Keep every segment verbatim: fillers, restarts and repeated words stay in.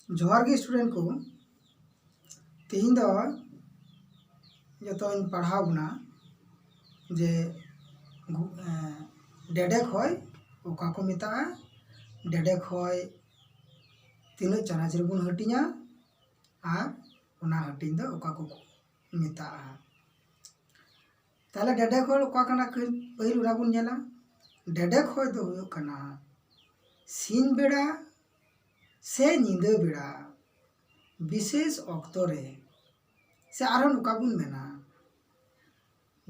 ᱡᱚᱦᱟᱨ ᱜᱮ student ᱠᱚ, ᱛᱮᱦᱮᱧ ᱫᱚ ᱡᱚᱛᱚᱧ ᱯᱟᱲᱦᱟᱣ ᱵᱚᱱᱟ ᱡᱮ ᱜᱷᱩ- ᱮᱸ, ᱰᱮᱰᱮ ᱠᱷᱚᱭ ᱚᱠᱟ ᱠᱚ ᱢᱮᱛᱟᱜᱼᱟ, ᱰᱮᱰᱮ ᱠᱷᱚᱭ ᱛᱤᱱᱟᱹᱜ ᱪᱟᱱᱟᱪ ᱨᱮᱵᱚᱱ ᱦᱟᱹᱴᱤᱧᱟ ᱟᱨ ᱚᱱᱟ ᱦᱟᱹᱴᱤᱧ ᱫᱚ ᱚᱠᱟ ᱠᱚ ᱢᱮᱛᱟᱜᱼᱟ᱾ ᱛᱟᱦᱞᱮ ᱰᱮᱰᱮ ᱠᱷᱚᱭ ᱚᱠᱟ ᱠᱟᱱᱟ, ᱠᱟᱹᱡ ᱯᱟᱹᱦᱤᱞ ᱚᱱᱟ ᱵᱚᱱ ᱧᱮᱞᱟ᱾ ᱰᱮᱰᱮ ᱠᱷᱚᱭ ᱫᱚ ᱦᱩᱭᱩᱜ ᱠᱟᱱᱟ ᱥᱤᱧ ᱵᱮᱲᱟ ᱥᱮ ᱧᱤᱫᱟᱹ ᱵᱮᱲᱟ ᱵᱤᱥᱮᱥ ᱚᱠᱛᱚ ᱨᱮ, ᱥᱮ ᱟᱨᱦᱚᱸ ᱱᱚᱝᱠᱟ ᱵᱚᱱ ᱢᱮᱱᱟ,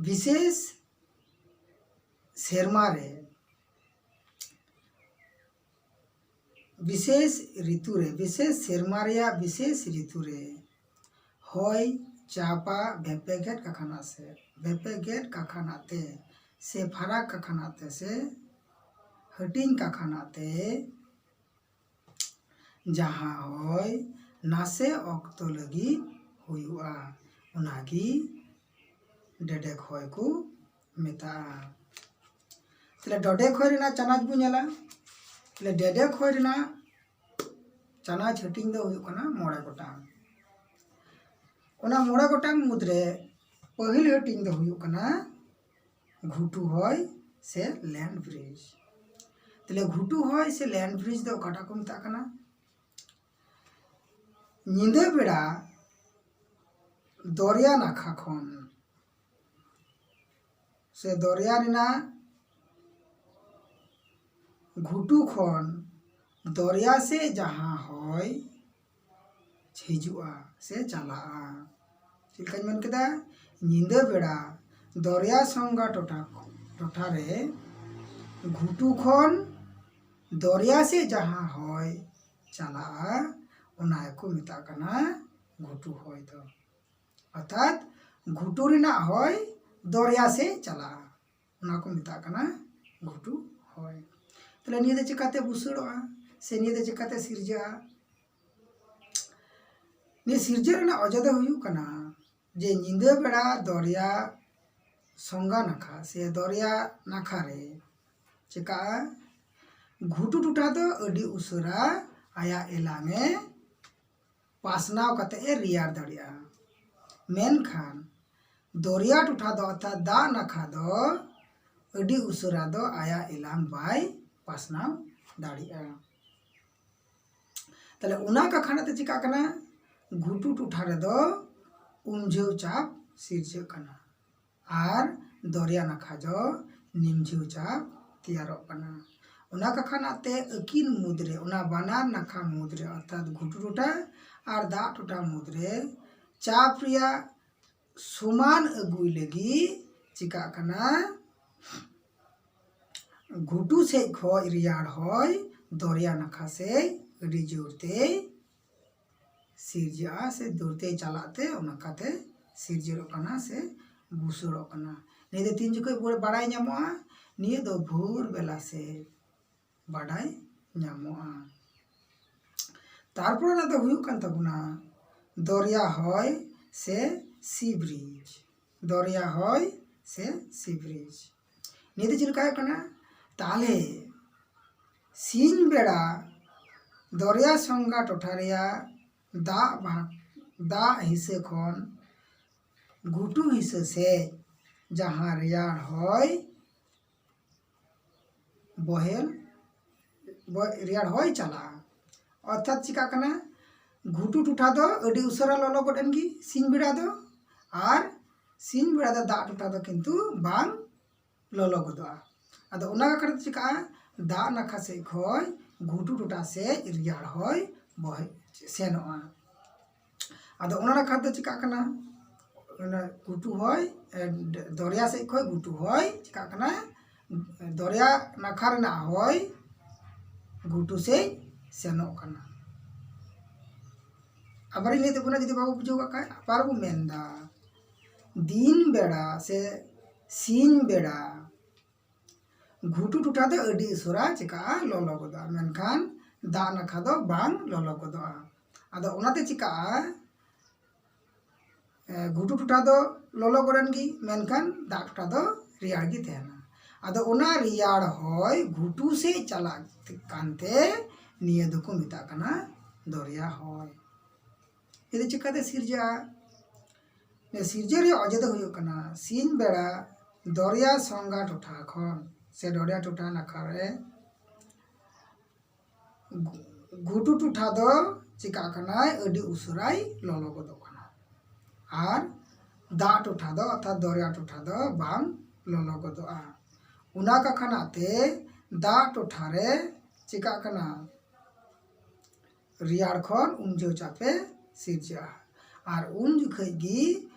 ᱵᱤᱥᱮᱥ ᱥᱮᱨᱢᱟ ᱨᱮ, ᱵᱤᱥᱮᱥ ᱨᱤᱛᱩ ᱨᱮ, ᱵᱤᱥᱮᱥ ᱥᱮᱨᱢᱟ ᱨᱮᱭᱟᱜ ᱵᱤᱥᱮᱥ ᱨᱤᱛᱩ ᱨᱮ ᱦᱚᱭ ᱪᱟᱯᱟ ᱵᱷᱮᱯᱮᱜᱮᱫ ᱠᱟᱠᱷᱟᱱᱟ ᱥᱮ ᱵᱷᱮᱯᱮᱜᱮᱫ ᱠᱟᱠᱷᱟᱱᱟ ᱛᱮ ᱥᱮ ᱯᱷᱟᱨᱟᱠ ᱠᱟᱠᱷᱟᱱᱟ ᱛᱮ ᱥᱮ ᱦᱟᱹᱴᱤᱧ ᱠᱟᱠᱷᱟᱱᱟ ᱛᱮ ᱡᱟᱦᱟᱸ ᱦᱚᱭ ᱱᱟᱥᱮ ᱚᱠᱛᱚ ᱞᱟᱹᱜᱤᱫ ᱦᱩᱭᱩᱜᱼᱟ, ᱚᱱᱟᱜᱮ ᱰᱮᱰᱮ ᱠᱷᱚᱭ ᱠᱚ ᱢᱮᱛᱟᱜᱼᱟ᱾ ᱛᱟᱦᱞᱮ ᱰᱮᱰᱮ ᱠᱷᱚᱭ ᱨᱮᱱᱟᱜ ᱪᱟᱱᱟᱪ ᱵᱚᱱ ᱧᱮᱞᱟ᱾ ᱛᱟᱦᱞᱮ ᱰᱮᱰᱮ ᱠᱷᱚᱭ ᱨᱮᱱᱟᱜ ᱪᱟᱱᱟᱪ ᱦᱟᱹᱴᱤᱧ ᱫᱚ ᱦᱩᱭᱩᱜ ᱠᱟᱱᱟ ᱢᱚᱬᱮ ᱜᱚᱴᱟᱝ᱾ ᱚᱱᱟ ᱢᱚᱬᱮ ᱜᱚᱴᱟᱝ ᱢᱩᱫᱽᱨᱮ ᱯᱟᱹᱦᱤᱞ ᱦᱟᱹᱴᱤᱧ ᱫᱚ ᱦᱩᱭᱩᱜ ᱠᱟᱱᱟ ᱜᱷᱩᱴᱩ ᱦᱚᱭ ᱥᱮ land breeze᱾ ᱛᱟᱦᱞᱮ ᱜᱷᱩᱴᱩ ᱦᱚᱭ ᱥᱮ land breeze ᱫᱚ ᱚᱠᱟᱴᱟᱜ ᱠᱚ ᱢᱮᱛᱟᱜ ᱠᱟᱱᱟ? ᱧᱤᱫᱟᱹ ᱵᱮᱲᱟ ᱫᱚᱨᱭᱟ ᱱᱟᱠᱷᱟ ᱠᱷᱚᱱ ᱥᱮ ᱫᱚᱨᱭᱟ ᱨᱮᱱᱟᱜ ᱜᱷᱩᱴᱩ ᱠᱷᱚᱱ ᱫᱚᱨᱭᱟ ᱥᱮᱫ ᱡᱟᱦᱟᱸ ᱦᱚᱭ ᱦᱤᱡᱩᱜᱼᱟ ᱥᱮ ᱪᱟᱞᱟᱜᱼᱟ, ᱪᱮᱫ ᱞᱮᱠᱟᱧ ᱢᱮᱱ ᱠᱮᱫᱟ, ᱧᱤᱫᱟᱹ ᱵᱮᱲᱟ ᱫᱚᱨᱭᱟ ᱥᱚᱸᱜᱟ ᱴᱚᱴᱷᱟ, ᱴᱚᱴᱷᱟ ᱨᱮ ᱜᱷᱩᱴᱩ ᱠᱷᱚᱱ ᱫᱚᱨᱭᱟ ᱥᱮᱫ ᱡᱟᱦᱟᱸ ᱦᱚᱭ ᱪᱟᱞᱟᱜᱼᱟ, ᱚᱱᱟ ᱜᱮᱠᱚ ᱢᱮᱛᱟᱜ ᱠᱟᱱᱟ ᱜᱷᱩᱴᱩ ᱦᱚᱭ ᱫᱚ᱾ ᱚᱨᱛᱷᱟᱛ ᱜᱷᱩᱴᱩ ᱨᱮᱱᱟᱜ ᱦᱚᱭ ᱫᱚᱨᱭᱟ ᱥᱮᱫ ᱪᱟᱞᱟᱜᱼᱟ, ᱚᱱᱟ ᱠᱚ ᱢᱮᱛᱟᱜ ᱠᱟᱱᱟ ᱜᱷᱩᱴᱩ ᱦᱚᱭ᱾ ᱛᱟᱦᱞᱮ ᱱᱤᱭᱟᱹ ᱫᱚ ᱪᱤᱠᱟᱹᱛᱮ ᱵᱩᱥᱟᱹᱲᱚᱜᱼᱟ ᱥᱮ ᱱᱤᱭᱟᱹ ᱫᱚ ᱪᱤᱠᱟᱹᱛᱮ ᱥᱤᱨᱡᱟᱹᱜᱼᱟ? ᱱᱤᱭᱟᱹ ᱥᱤᱨᱡᱟᱹ ᱨᱮᱱᱟᱜ ᱚᱡᱮ ᱫᱚ ᱦᱩᱭᱩᱜ ᱠᱟᱱᱟ ᱡᱮ ᱧᱤᱫᱟᱹ ᱵᱮᱲᱟ ᱫᱚᱨᱭᱟ ᱥᱚᱸᱜᱟ ᱱᱟᱠᱷᱟ ᱥᱮ ᱫᱚᱨᱭᱟ ᱱᱟᱠᱷᱟ ᱨᱮ ᱪᱤᱠᱟᱹᱜᱼᱟ, ᱜᱷᱩᱴᱩ ᱴᱚᱴᱷᱟ ᱫᱚ ᱟᱹᱰᱤ ᱩᱥᱟᱹᱨᱟ ᱟᱭᱟᱜ ᱮᱞᱟᱝ ᱮ ᱯᱟᱥᱱᱟᱣ ᱠᱟᱛᱮ ᱮ ᱨᱮᱭᱟᱲ ᱫᱟᱲᱮᱭᱟᱜᱼᱟ᱾ ᱢᱮᱱᱠᱷᱟᱱ ᱫᱚᱨᱭᱟ ᱴᱚᱴᱷᱟ ᱫᱚ, ᱚᱨᱛᱷᱟᱛ ᱫᱟᱜ ᱱᱟᱠᱷᱟ ᱫᱚ, ᱟᱹᱰᱤ ᱩᱥᱟᱹᱨᱟ ᱫᱚ ᱟᱭᱟᱜ ᱮᱞᱟᱝ ᱵᱟᱭ ᱯᱟᱥᱱᱟᱣ ᱫᱟᱲᱮᱭᱟᱜᱼᱟ᱾ ᱛᱟᱦᱞᱮ ᱚᱱᱟ ᱠᱟᱠᱷᱟᱱᱟᱜ ᱛᱮ ᱪᱤᱠᱟᱜ ᱠᱟᱱᱟ? ᱜᱷᱩᱴᱩ ᱴᱚᱴᱷᱟ ᱨᱮᱫᱚ ᱩᱢᱡᱷᱟᱹᱣ ᱪᱟᱯ ᱥᱤᱨᱡᱟᱹᱜ ᱠᱟᱱᱟ ᱟᱨ ᱫᱚᱨᱭᱟ ᱱᱟᱠᱷᱟ ᱫᱚ ᱱᱤᱢᱡᱷᱟᱹᱣ ᱪᱟᱯ ᱛᱮᱭᱟᱨᱚᱜ ᱠᱟᱱᱟ᱾ ᱚᱱᱟ ᱠᱟᱠᱷᱟᱱᱟᱜ ᱛᱮ ᱟᱹᱠᱤᱱ ᱢᱩᱫᱽᱨᱮ, ᱚᱱᱟ ᱵᱟᱱᱟᱨ ᱱᱟᱠᱷᱟ ᱢᱩᱫᱽᱨᱮ, ᱚᱨᱛᱷᱟᱛ ᱜᱷᱩᱴᱩ ᱴᱚᱴᱷᱟ ᱟᱨ ᱫᱟᱜ ᱴᱚᱴᱷᱟ ᱢᱩᱫᱽᱨᱮ ᱪᱟᱯ ᱨᱮᱭᱟᱜ ᱥᱚᱢᱟᱱ ᱟᱹᱜᱩᱭ ᱞᱟᱹᱜᱤᱫ ᱪᱤᱠᱟᱜ ᱠᱟᱱᱟ? ᱜᱷᱩᱴᱩ ᱥᱮᱡ ᱠᱷᱚᱡ ᱨᱮᱭᱟᱲ ᱦᱚᱭ ᱫᱚᱨᱭᱟ ᱱᱟᱠᱷᱟ ᱥᱮᱡ ᱟᱹᱰᱤ ᱡᱳᱨ ᱛᱮᱭ ᱥᱤᱨᱡᱟᱹᱜᱼᱟ, ᱥᱮ ᱫᱩᱨᱛᱮ ᱪᱟᱞᱟᱜ ᱛᱮ ᱚᱱᱠᱟᱛᱮ ᱥᱤᱨᱡᱟᱹᱜ ᱠᱟᱱᱟ ᱥᱮ ᱵᱩᱥᱟᱹᱲᱚᱜ ᱠᱟᱱᱟ᱾ ᱱᱤᱭᱟᱹ ᱫᱚ ᱛᱤᱱ ᱡᱚᱠᱷᱚᱡ ᱵᱚ-, ᱵᱟᱲᱟᱭ ᱧᱟᱢᱚᱜᱼᱟ? ᱱᱤᱭᱟᱹ ᱫᱚ ᱵᱷᱳᱨ ᱵᱮᱞᱟ ᱥᱮ ᱵᱟᱰᱟᱭ ᱧᱟᱢᱚᱜᱼᱟ᱾ ᱛᱟᱨᱯᱚᱨᱮ ᱚᱱᱟ ᱫᱚ ᱦᱩᱭᱩᱜ ᱠᱟᱱ ᱛᱟᱵᱚᱱᱟ ᱫᱚᱨᱭᱟ ᱦᱚᱭ ᱥᱮ sea breeze᱾ ᱫᱚᱨᱭᱟ ᱦᱚᱭ ᱥᱮ sea breeze᱾ ᱱᱤᱭᱟᱹ ᱫᱚ ᱪᱮᱫ ᱞᱮᱠᱟ ᱦᱩᱭᱩᱜ ᱠᱟᱱᱟ? ᱛᱟᱦᱞᱮ ᱥᱤᱧ ᱵᱮᱲᱟ ᱫᱚᱨᱭᱟ ᱥᱚᱸᱜᱟ ᱴᱚᱴᱷᱟ ᱨᱮᱭᱟᱜ ᱫᱟᱜ ᱵᱷᱟ-, ᱫᱟᱜ ᱦᱤᱥᱟᱹ ᱠᱷᱚᱱ ᱜᱷᱩᱴᱩ ᱦᱤᱥᱟᱹ ᱥᱮᱫ ᱡᱟᱦᱟᱸ ᱨᱮᱭᱟᱲ ᱦᱚᱭ ᱵᱚᱦᱮᱞ, ᱵᱚ-, ᱨᱮᱭᱟᱲ ᱦᱚᱭ ᱪᱟᱞᱟᱜᱼᱟ᱾ ᱚᱨᱛᱷᱟᱛ ᱪᱤᱠᱟᱜ ᱠᱟᱱᱟ? ᱜᱷᱩᱴᱩ ᱴᱚᱴᱷᱟ ᱫᱚ ᱟᱹᱰᱤ ᱩᱥᱟᱹᱨᱟ ᱞᱚᱞᱚ ᱜᱚᱫ ᱮᱱ ᱜᱮ ᱥᱤᱧ ᱵᱮᱲᱟ ᱫᱚ, ᱟᱨ ᱥᱤᱧ ᱵᱮᱲᱟ ᱫᱚ ᱫᱟᱜ ᱴᱚᱴᱷᱟ ᱫᱚ ᱠᱤᱱᱛᱩ ᱵᱟᱝ ᱞᱚᱞᱚ ᱜᱚᱫᱚᱜᱼᱟ᱾ ᱟᱫᱚ ᱚᱱᱟ ᱠᱟᱨᱚᱱ ᱛᱮ ᱪᱤᱠᱟᱜᱼᱟ? ᱫᱟᱜ ᱱᱟᱠᱷᱟ ᱥᱮᱫ ᱠᱷᱚᱱ ᱜᱷᱩᱴᱩ ᱴᱚᱴᱷᱟ ᱥᱮᱫ ᱨᱮᱭᱟᱲ ᱦᱚᱭ ᱵᱚᱦᱮ-, ᱥᱮᱱᱚᱜᱼᱟ᱾ ᱟᱫᱚ ᱚᱱᱟ ᱱᱟᱠᱷᱟ ᱫᱚ ᱪᱤᱠᱟᱜ ᱠᱟᱱᱟ? ᱚᱱᱟ ᱜᱷᱩᱴᱩ ᱦᱚᱭ, ᱮ, ᱫᱚᱨᱭᱟ ᱥᱮᱫ ᱠᱷᱚᱱ ᱜᱷᱩᱴᱩ ᱦᱚᱭ ᱪᱤᱠᱟᱜ ᱠᱟᱱᱟ? ᱫᱚᱨᱭᱟ ᱱᱟᱠᱷᱟ ᱨᱮᱱᱟᱜ ᱦᱚᱭ ᱜᱷᱩᱴᱩ ᱥᱮᱫ ᱥᱮᱱᱚᱜ ᱠᱟᱱᱟ᱾ ᱟᱵᱟᱨᱤᱧ ᱞᱟᱹᱭ ᱛᱟᱵᱚᱱᱟ, ᱡᱩᱫᱤ ᱵᱟᱵᱚ ᱵᱩᱡᱷᱟᱹᱣ ᱠᱟᱜ ᱠᱷᱟᱡ, ᱟᱵᱟᱨ ᱵᱚ ᱢᱮᱱᱫᱟ, ᱫᱤᱱ ᱵᱮᱲᱟ ᱥᱮ ᱥᱤᱧ ᱵᱮᱲᱟ ᱜᱷᱩᱴᱩ ᱴᱚᱴᱷᱟ ᱫᱚ ᱟᱹᱰᱤ ᱩᱥᱟᱹᱨᱟ ᱪᱤᱠᱟᱜᱼᱟ? ᱞᱚᱞᱚ ᱜᱚᱫᱚᱜᱼᱟ, ᱢᱮᱱᱠᱷᱟᱱ ᱫᱟᱜ ᱱᱟᱠᱷᱟ ᱫᱚ ᱵᱟᱝ ᱞᱚᱞᱚ ᱜᱚᱫᱚᱜᱼᱟ᱾ ᱟᱫᱚ ᱚᱱᱟᱛᱮ ᱪᱤᱠᱟᱜᱼᱟ? ᱮ, ᱜᱷᱩᱴᱩ ᱴᱚᱴᱷᱟ ᱫᱚ ᱞᱚᱞᱚ ᱜᱚᱫ ᱮᱱ ᱜᱮ, ᱢᱮᱱᱠᱷᱟᱱ ᱫᱟᱜ ᱴᱚᱴᱷᱟ ᱫᱚ ᱨᱮᱭᱟᱲ ᱜᱮ ᱛᱟᱦᱮᱱᱟ᱾ ᱟᱫᱚ ᱚᱱᱟ ᱨᱮᱭᱟᱲ ᱦᱚᱭ ᱜᱷᱩᱴᱩ ᱥᱮᱫ ᱪᱟᱞᱟᱜ ᱠᱟᱱᱛᱮ ᱱᱤᱭᱟᱹ ᱫᱚᱠᱚ ᱢᱮᱛᱟᱜ ᱠᱟᱱᱟ ᱫᱚᱨᱭᱟ ᱦᱚᱭ᱾ ᱱᱤᱭᱟᱹ ᱫᱚ ᱪᱤᱠᱟᱹᱛᱮ ᱥᱤᱨᱡᱟᱹᱜᱼᱟ? ᱱᱤᱭᱟᱹ ᱥᱤᱨᱡᱟᱹ ᱨᱮᱭᱟᱜ ᱚᱡᱮ ᱫᱚ ᱦᱩᱭᱩᱜ ᱠᱟᱱᱟ, ᱥᱤᱧ ᱵᱮᱲᱟ ᱫᱚᱨᱭᱟ ᱥᱚᱸᱜᱟ ᱴᱚᱴᱷᱟ ᱠᱷᱚᱱ ᱥᱮ ᱫᱚᱨᱭᱟ ᱴᱚᱴᱷᱟ ᱱᱟᱠᱷᱟ ᱨᱮ ᱜᱷᱩ- ᱜᱷᱩᱴᱩ ᱴᱚᱴᱷᱟ ᱫᱚ ᱪᱤᱠᱟᱹᱜ ᱠᱟᱱᱟᱭ, ᱟᱹᱰᱤ ᱩᱥᱟᱹᱨᱟᱭ ᱞᱚᱞᱚ ᱜᱚᱫᱚᱜ ᱠᱟᱱᱟ᱾ ᱟᱨ ᱫᱟᱜ ᱴᱚᱴᱷᱟ ᱫᱚ, ᱚᱨᱛᱷᱟᱛ ᱫᱚᱨᱭᱟ ᱴᱚᱴᱷᱟ ᱫᱚ ᱵᱟᱝ ᱞᱚᱞᱚ ᱜᱚᱫᱚᱜᱼᱟ᱾ ᱚᱱᱟ ᱠᱟᱠᱷᱟᱱᱟᱜ ᱛᱮ ᱫᱟᱜ ᱴᱚᱴᱷᱟ ᱨᱮ ᱪᱤᱠᱟᱹᱜ ᱠᱟᱱᱟ, ᱨᱮᱭᱟᱲ ᱠᱷᱚᱱ ᱩᱢᱡᱟᱹᱣ ᱪᱟᱯᱮ ᱥᱤᱨᱡᱟᱹᱜᱼᱟ᱾ ᱟᱨ ᱩᱱ ᱡᱚᱠᱷᱮᱡ ᱜᱮ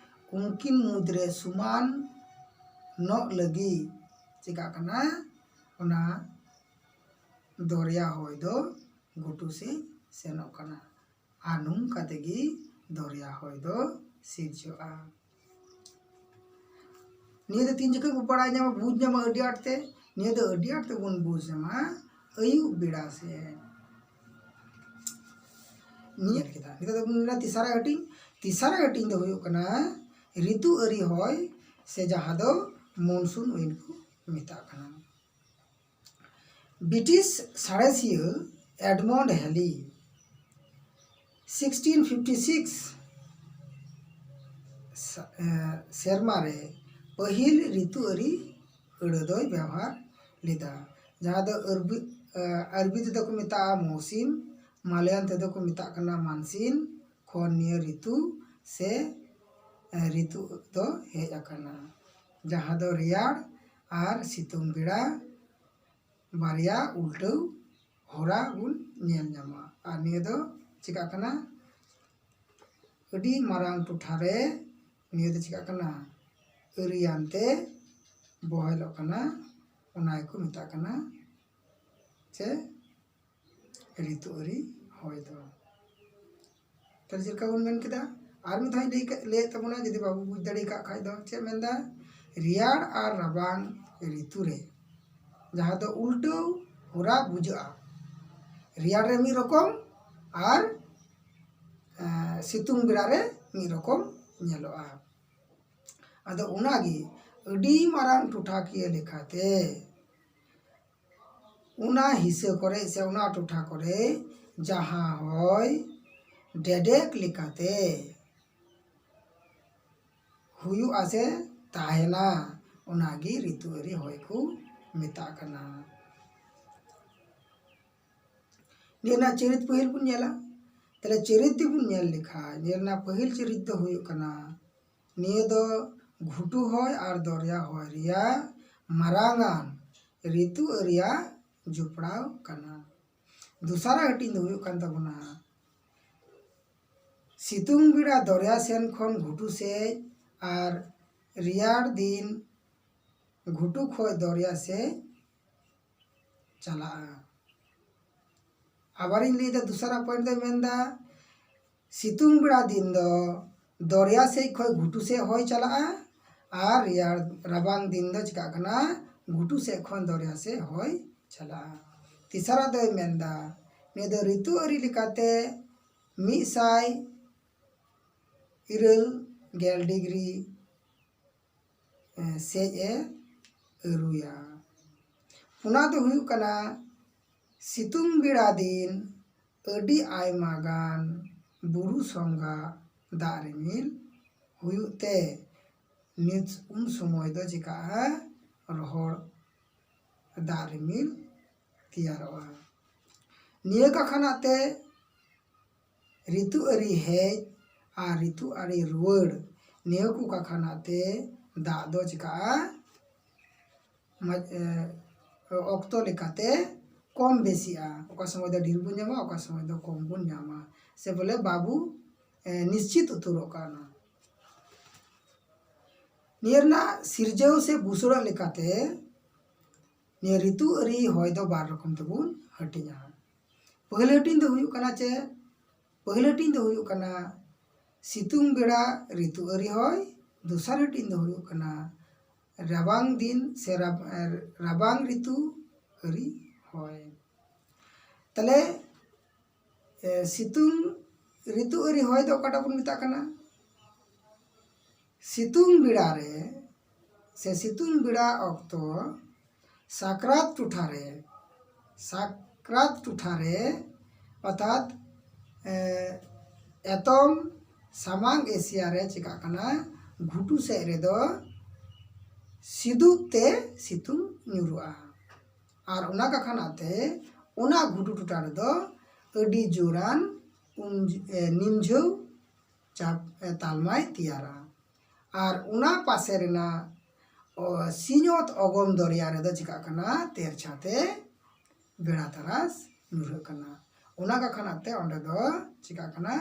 ᱩᱱᱠᱤᱱ ᱢᱩᱫᱽᱨᱮ ᱥᱚᱢᱟᱱ ᱱᱚᱜ ᱞᱟᱹᱜᱤᱫ ᱪᱤᱠᱟᱹᱜ ᱠᱟᱱᱟ, ᱚᱱᱟ ᱫᱚᱨᱭᱟ ᱦᱚᱭ ᱫᱚ ᱜᱷᱩᱴᱩ ᱥᱮᱫ ᱥᱮᱱᱚᱜ ᱠᱟᱱᱟ᱾ ᱟᱨ ᱱᱚᱝᱠᱟ ᱛᱮᱜᱮ ᱫᱚᱨᱭᱟ ᱦᱚᱭ ᱫᱚ ᱥᱤᱨᱡᱟᱹᱜᱼᱟ᱾ ᱱᱤᱭᱟᱹ ᱫᱚ ᱛᱤᱱ ᱡᱚᱠᱷᱚᱱ ᱵᱚ ᱵᱟᱲᱟᱭ ᱧᱟᱢᱟ, ᱵᱩᱡᱽ ᱧᱟᱢᱟ ᱟᱹᱰᱤ ᱟᱸᱴ ᱛᱮ? ᱱᱤᱭᱟᱹ ᱫᱚ ᱟᱹᱰᱤ ᱟᱸᱴ ᱛᱮᱵᱚᱱ ᱵᱩᱡᱽ ᱧᱟᱢᱟ ᱟᱹᱭᱩᱵ ᱵᱮᱲᱟ ᱥᱮᱫ᱾ ᱧᱮᱞ ᱠᱮᱫᱟ, ᱱᱤᱛᱚᱜ ᱫᱚᱵᱚᱱ ᱢᱮᱱᱟ ᱛᱮᱥᱟᱨᱟ ᱦᱟᱹᱴᱤᱧ᱾ ᱛᱮᱥᱟᱨᱟ ᱦᱟᱹᱴᱤᱧ ᱫᱚ ᱦᱩᱭᱩᱜ ᱠᱟᱱᱟ ᱨᱤᱛᱩ ᱟᱹᱨᱤ ᱦᱚᱭ, ᱥᱮ ᱡᱟᱦᱟᱸ ᱫᱚ ᱢᱚᱱᱥᱩᱱ ᱩᱭᱤᱱᱰ ᱠᱚ ᱢᱮᱛᱟᱜ ᱠᱟᱱᱟ᱾ ᱵᱨᱤᱴᱤᱥ ᱥᱟᱬᱮᱥᱤᱭᱟᱹ ᱮᱰᱢᱚᱱᱰ ᱦᱮᱞᱤ sixteen fifty six ᱥᱟ- ᱮ, ᱥᱮᱨᱢᱟ ᱨᱮ ᱯᱟᱹᱦᱤᱞ ᱨᱤᱛᱩ ᱟᱹᱨᱤ ᱟᱹᱲᱟᱹ ᱫᱚᱭ ᱵᱮᱣᱦᱟᱨ ᱞᱮᱫᱟ, ᱡᱟᱦᱟᱸ ᱫᱚ ᱟᱨᱵᱤ, ᱮ, ᱟᱨᱵᱤ ᱛᱮᱫᱚ ᱠᱚ ᱢᱮᱛᱟᱜᱼᱟ ᱢᱚᱣᱥᱤᱢ, ᱢᱟᱞᱭᱟᱱ ᱛᱮᱫᱚ ᱠᱚ ᱢᱮᱛᱟᱜ ᱠᱟᱱᱟ ᱢᱟᱱᱥᱤᱱ᱾ ᱠᱷᱚᱱ ᱱᱤᱭᱟᱹ ᱨᱤᱛᱩ ᱥᱮ, ᱮ, ᱨᱤᱛᱩ ᱫᱚ ᱦᱮᱡ ᱟᱠᱟᱱᱟ, ᱡᱟᱦᱟᱸ ᱫᱚ ᱨᱮᱭᱟᱲ ᱟᱨ ᱥᱤᱛᱩᱝ ᱵᱮᱲᱟ ᱵᱟᱨᱭᱟ ᱩᱞᱴᱟᱹᱣ ᱦᱚᱨᱟ ᱵᱚᱱ ᱧᱮᱞ ᱧᱟᱢᱟ᱾ ᱟᱨ ᱱᱤᱭᱟᱹ ᱫᱚ ᱪᱤᱠᱟᱹᱜ ᱠᱟᱱᱟ, ᱟᱹᱰᱤ ᱢᱟᱨᱟᱝ ᱴᱚᱴᱷᱟ ᱨᱮ ᱱᱤᱭᱟᱹ ᱫᱚ ᱪᱤᱠᱟᱹᱜ ᱠᱟᱱᱟ, ᱟᱹᱨᱤᱭᱟᱱ ᱛᱮ ᱵᱚᱦᱮᱞᱚᱜ ᱠᱟᱱᱟ᱾ ᱚᱱᱟ ᱜᱮᱠᱚ ᱢᱮᱛᱟᱜ ᱠᱟᱱᱟ ᱪᱮ ᱨᱤᱛᱩ ᱟᱹᱨᱤ ᱦᱚᱭ ᱫᱚ᱾ ᱛᱟᱦᱞᱮ ᱪᱮᱫ ᱞᱮᱠᱟ ᱵᱚᱱ ᱢᱮᱱ ᱠᱮᱫᱟ? ᱟᱨ ᱢᱤᱫ ᱫᱷᱟᱣ ᱤᱧ ᱞᱟᱹᱭ ᱠᱟ- ᱞᱟᱹᱭᱮᱫ ᱛᱟᱵᱚᱱᱟ, ᱡᱩᱫᱤ ᱵᱟᱵᱚ ᱵᱩᱡᱽ ᱫᱟᱲᱮ ᱟᱠᱟᱫ ᱠᱷᱟᱡ ᱫᱚ᱾ ᱪᱮᱫ ᱢᱮᱱᱫᱟ? ᱨᱮᱭᱟᱲ ᱟᱨ ᱨᱟᱵᱟᱝ ᱨᱤᱛᱩ ᱨᱮ, ᱡᱟᱦᱟᱸ ᱫᱚ ᱩᱞᱴᱟᱹᱣ ᱦᱚᱨᱟ ᱵᱩᱡᱷᱟᱹᱜᱼᱟ᱾ ᱨᱮᱭᱟᱲ ᱨᱮ ᱢᱤᱫ ᱨᱚᱠᱚᱢ ᱟᱨ, ᱮᱸ, ᱥᱤᱛᱩᱝ ᱵᱮᱲᱟ ᱨᱮ ᱢᱤᱫ ᱨᱚᱠᱚᱢ ᱧᱮᱞᱚᱜᱼᱟ᱾ ᱟᱫᱚ ᱚᱱᱟᱜᱮ ᱟᱹᱰᱤ ᱢᱟᱨᱟᱝ ᱴᱚᱴᱷᱟᱠᱤᱭᱟᱹ ᱞᱮᱠᱟᱛᱮ ᱚᱱᱟ ᱦᱤᱥᱟᱹ ᱠᱚᱨᱮ ᱥᱮ ᱚᱱᱟ ᱴᱚᱴᱷᱟ ᱠᱚᱨᱮ ᱡᱟᱦᱟᱸ ᱦᱚᱭ ᱰᱮᱰᱮᱠ ᱞᱮᱠᱟᱛᱮ ᱦᱩᱭᱩᱜᱼᱟ ᱥᱮ ᱛᱟᱦᱮᱱᱟ, ᱚᱱᱟᱜᱮ ᱨᱤᱛᱩ ᱟᱹᱨᱤ ᱦᱚᱭ ᱠᱚ ᱢᱮᱛᱟᱜ ᱠᱟᱱᱟ᱾ ᱱᱤᱭᱟᱹ ᱨᱮᱱᱟᱜ ᱪᱚᱨᱤᱛ ᱯᱟᱹᱦᱤᱞ ᱵᱚᱱ ᱧᱮᱞᱟ᱾ ᱛᱟᱦᱞᱮ ᱪᱚᱨᱤᱛ ᱛᱮᱵᱚᱱ ᱧᱮᱞ ᱞᱮᱠᱷᱟᱱ ᱱᱤᱭᱟᱹ ᱨᱮᱱᱟᱜ ᱯᱟᱹᱦᱤᱞ ᱪᱚᱨᱤᱛ ᱫᱚ ᱦᱩᱭᱩᱜ ᱠᱟᱱᱟ, ᱱᱤᱭᱟᱹ ᱫᱚ ᱜᱷᱩᱴᱩ ᱦᱚᱭ ᱟᱨ ᱫᱚᱨᱭᱟ ᱦᱚᱭ ᱨᱮᱭᱟᱜ ᱢᱟᱨᱟᱝᱟᱱ ᱨᱤᱛᱩ ᱟᱹᱨᱤᱭᱟᱜ ᱡᱚᱯᱲᱟᱣ ᱠᱟᱱᱟ᱾ ᱫᱚᱥᱟᱨᱟᱜ ᱦᱟᱹᱴᱤᱧ ᱫᱚ ᱦᱩᱭᱩᱜ ᱠᱟᱱ ᱛᱟᱵᱚᱱᱟ ᱥᱤᱛᱩᱝ ᱵᱮᱲᱟ ᱫᱚᱨᱭᱟ ᱥᱮᱱ ᱠᱷᱚᱱ ᱜᱷᱩᱴᱩ ᱥᱮᱫ ᱟᱨ ᱨᱮᱭᱟᱲ ᱫᱤᱱ ᱜᱷᱩᱴᱩ ᱠᱷᱚᱱ ᱫᱚᱨᱭᱟ ᱥᱮᱫ ᱪᱟᱞᱟᱜᱼᱟ᱾ ᱟᱵᱟᱨᱤᱧ ᱞᱟᱹᱭᱫᱟ, ᱫᱚᱥᱟᱨᱟᱜ ᱯᱚᱭᱮᱱᱴ ᱫᱚᱭ ᱢᱮᱱᱫᱟ ᱥᱤᱛᱩᱝ ᱵᱮᱲᱟ ᱫᱤᱱ ᱫᱚ ᱫᱚᱨᱭᱟ ᱥᱮᱫ ᱠᱷᱚᱱ ᱜᱷᱩᱴᱩ ᱥᱮᱫ ᱦᱚᱭ ᱪᱟᱞᱟᱜᱼᱟ ᱟᱨ ᱨᱮᱭᱟᱲ ᱨᱟᱵᱟᱝ ᱫᱤᱱ ᱫᱚ ᱪᱤᱠᱟᱹᱜ ᱠᱟᱱᱟ, ᱜᱷᱩᱴᱩ ᱥᱮᱫ ᱠᱷᱚᱱ ᱫᱚᱨᱭᱟ ᱥᱮᱫ ᱦᱚᱭ ᱪᱟᱞᱟᱜᱼᱟ᱾ ᱛᱮᱥᱟᱨᱟᱜ ᱫᱚᱭ ᱢᱮᱱᱫᱟ ᱱᱤᱭᱟᱹ ᱫᱚ ᱨᱤᱛᱩ ᱟᱹᱨᱤ ᱞᱮᱠᱟᱛᱮ ᱢᱤᱫ ᱥᱟᱭ ᱤᱨᱟᱹᱞ ᱜᱮᱞ ᱰᱤᱜᱽᱨᱤ ᱥᱮᱫ ᱮ ᱟᱹᱨᱩᱭᱟ᱾ ᱚᱱᱟ ᱫᱚ ᱦᱩᱭᱩᱜ ᱠᱟᱱᱟ ᱥᱤᱛᱩᱝ ᱵᱮᱲᱟ ᱫᱤᱱ ᱟᱹᱰᱤ ᱟᱭᱢᱟ ᱜᱟᱱ ᱵᱩᱨᱩ ᱥᱚᱸᱜᱷᱟ ᱫᱟᱜ ᱨᱤᱢᱤᱞ ᱦᱩᱭᱩᱜ ᱛᱮ ᱱᱤᱛ ᱩᱱ ᱥᱚᱢᱚᱭ ᱫᱚ ᱪᱤᱠᱟᱹᱜᱼᱟ, ᱨᱚᱦᱚᱲ ᱫᱟᱜ ᱨᱤᱢᱤᱞ ᱛᱮᱭᱟᱨᱚᱜᱼᱟ᱾ ᱱᱤᱭᱟᱹ ᱠᱟᱠᱷᱟᱱᱟᱜ ᱛᱮ ᱨᱤᱛᱩ ᱟᱹᱨᱤ ᱦᱮᱡ ᱟᱨ ᱨᱤᱛᱩ ᱟᱹᱨᱤ ᱨᱩᱣᱟᱹᱲ, ᱱᱤᱭᱟᱹ ᱠᱚ ᱠᱟᱠᱷᱟᱱᱟᱜ ᱛᱮ ᱫᱟᱜ ᱫᱚ ᱪᱤᱠᱟᱹᱜᱼᱟ, ᱚᱠᱛᱚ ᱞᱮᱠᱟᱛᱮ ᱠᱚᱢ ᱵᱮᱥᱤᱜᱼᱟ᱾ ᱚᱠᱟ ᱥᱚᱢᱚᱭ ᱫᱚ ᱰᱷᱮᱨ ᱵᱚᱱ ᱧᱟᱢᱟ, ᱚᱠᱟ ᱥᱚᱢᱚᱭ ᱫᱚ ᱠᱚᱢ ᱵᱚᱱ ᱧᱟᱢᱟ, ᱥᱮ ᱵᱚᱞᱮ ᱵᱟᱵᱚ ᱱᱤᱥᱪᱤᱛ ᱩᱛᱟᱹᱨᱚᱜ ᱠᱟᱱᱟ᱾ ᱱᱤᱭᱟᱹ ᱨᱮᱱᱟᱜ ᱥᱤᱨᱡᱟᱹᱣ ᱥᱮ ᱵᱩᱥᱟᱹᱲᱟ ᱞᱮᱠᱟᱛᱮ ᱱᱤᱭᱟᱹ ᱨᱤᱛᱩ ᱟᱹᱨᱤ ᱦᱚᱭ ᱫᱚ ᱵᱟᱨ ᱨᱚᱠᱚᱢ ᱛᱮᱵᱚᱱ ᱦᱟᱹᱴᱤᱧᱟ᱾ ᱯᱟᱹᱦᱤᱞ ᱦᱟᱹᱴᱤᱧ ᱫᱚ ᱦᱩᱭᱩᱜ ᱠᱟᱱᱟ ᱪᱮᱫ? ᱯᱟᱹᱦᱤᱞ ᱦᱟᱹᱴᱤᱧ ᱫᱚ ᱦᱩᱭᱩᱜ ᱠᱟᱱᱟ ᱥᱤᱛᱩᱝ ᱵᱮᱲᱟ ᱨᱤᱛᱩ ᱟᱹᱨᱤ ᱦᱚᱭ, ᱫᱚᱥᱟᱨ ᱦᱟᱹᱴᱤᱧ ᱫᱚ ᱦᱩᱭᱩᱜ ᱠᱟᱱᱟ ᱨᱟᱵᱟᱝ ᱫᱤᱱ ᱥᱮ ᱨᱟᱵ-, ᱨᱟᱵᱟᱝ ᱨᱤᱛᱩ ᱟᱹᱨᱤ ᱦᱚᱭ᱾ ᱛᱟᱦᱞᱮ ᱥᱤᱛᱩᱝ ᱨᱤᱛᱩ ᱟᱹᱨᱤ ᱦᱚᱭ ᱫᱚ ᱚᱠᱟᱴᱟᱜ ᱵᱚᱱ ᱢᱮᱛᱟᱜ ᱠᱟᱱᱟ? ᱥᱤᱛᱩᱝ ᱵᱮᱲᱟ ᱨᱮ ᱥᱮ ᱥᱤᱛᱩᱝ ᱵᱮᱲᱟ ᱚᱠᱛᱚ ᱥᱟᱠᱨᱟᱛ ᱴᱚᱴᱷᱟ ᱨᱮ, ᱥᱟᱠᱨᱟᱛ ᱴᱚᱴᱷᱟ ᱨᱮ ᱚᱨᱛᱷᱟᱛ ᱮᱛᱚᱢ ᱥᱟᱢᱟᱝ ᱮᱥᱤᱭᱟ ᱨᱮ ᱪᱤᱠᱟᱹᱜ ᱠᱟᱱᱟ, ᱜᱷᱩᱴᱩ ᱥᱮᱫ ᱨᱮᱫᱚ ᱥᱤᱫᱩᱯ ᱛᱮ ᱥᱤᱛᱩᱝ ᱧᱩᱨᱩᱜᱼᱟ᱾ ᱟᱨ ᱚᱱᱟ ᱠᱟᱠᱷᱟᱱᱟᱜ ᱛᱮ ᱚᱱᱟ ᱜᱷᱩᱴᱩ ᱴᱚᱴᱷᱟ ᱨᱮᱫᱚ ᱟᱹᱰᱤ ᱡᱳᱨᱟᱱ ᱩᱢ-, ᱮ, ᱱᱤᱢᱡᱷᱟᱹᱣ ᱪᱟᱯ, ᱮ, ᱛᱟᱞᱢᱟᱭ ᱛᱮᱭᱟᱨᱟ᱾ ᱟᱨ ᱚᱱᱟ ᱯᱟᱥᱮ ᱨᱮᱱᱟᱜ, ᱚ, ᱥᱤᱧᱚᱛ ᱚᱜᱚᱢ ᱫᱚᱨᱭᱟ ᱨᱮᱫᱚ ᱪᱤᱠᱟᱹᱜ ᱠᱟᱱᱟ, ᱛᱮᱨᱪᱷᱟ ᱛᱮ ᱵᱮᱲᱟ ᱛᱟᱨᱟᱥ ᱧᱩᱨᱦᱟᱹᱜ ᱠᱟᱱᱟ᱾ ᱚᱱᱟ ᱠᱟᱠᱷᱟᱱᱟᱜ ᱛᱮ ᱚᱸᱰᱮ ᱫᱚ ᱪᱤᱠᱟᱹᱜ ᱠᱟᱱᱟ,